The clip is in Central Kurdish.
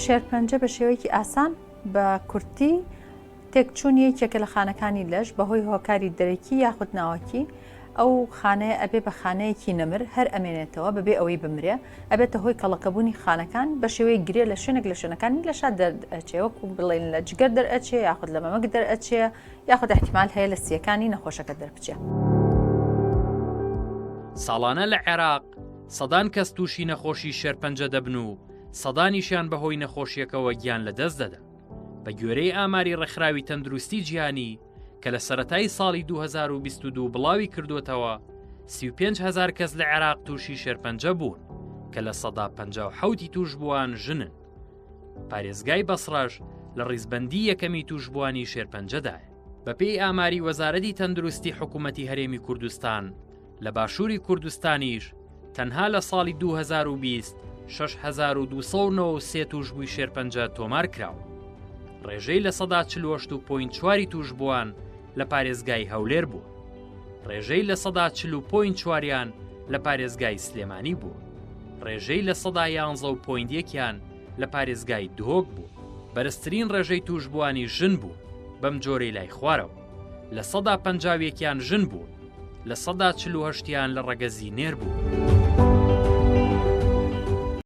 شێرپەنجە بە شێوەیەکی ئاسان بە کورتی تێکچوونی یەکێکە لە خانەکانی لەش بەهۆی هۆکاری دەرەکی یاخود ناوەکی، ئەو خانەیە ئەبێ بە خانەیەکی نەمر هەر ئەمێنێتەوە بەبێ ئەوەی بمرێ، ئەبێتە هۆی کەڵەکەبوونی خانەکان بە شێوەی گرێ لە شوێنێک لە شوێنەکانی لەشا دەرئەچێ وەکو بڵێن لە جگەر دەرئەچێ یاخود لە مەمک دەرئەچێ یاخود احتیمال هەیە لە سیەکانی نەخۆشەکە دەربچێ. ساڵانە لە عێراق سەدان کەس تووشی نەخۆشی شێرپەنجە دەبن و سەدانیشیان بەهۆی نەخۆشیەکەوە گیان لەدەست دەدەن. بە گوێرەی ئاماری ڕێکخراوی تەندروستی جیهانی کە لە سەرەتای ساڵی 2022 بڵاوی کردوتەوە 35 هزار کەس لە عێراق تووشی شێرپەنجە بوون کە لە سەدا 57 تووشبووان ژنن پارێزگای بەسڕەش لە ڕیزبندی یەکەمی تووشبووانی شێرپەنجەدایە بەپێی ئاماری وەزارەتی تەندروستی حکوومەتی هەرێمی کوردستان لە باشووری کوردستانیش تەنها لە ساڵی 2020 6293 تووشبووی شێرپەنجە تۆمار کراوە. ڕێژەی لە سەدا 48 و point چواری تووشبووان لە پارێزگای هەولێر بووە. ڕێژەی لە سەدا 40 و point چواریان لە پارێزگای سلێمانی بووە. ڕێژەی لە سەدا 11 و point یەکیان لە پارێزگای دهۆک بوو. بەرزترین ڕێژەی تووشبووانی ژن بوو بەم جۆرەی لای خوارەوە. لە سەدا 51یان ژن بوون. لە سەدا 48یان لە ڕەگەزی نێر بوو.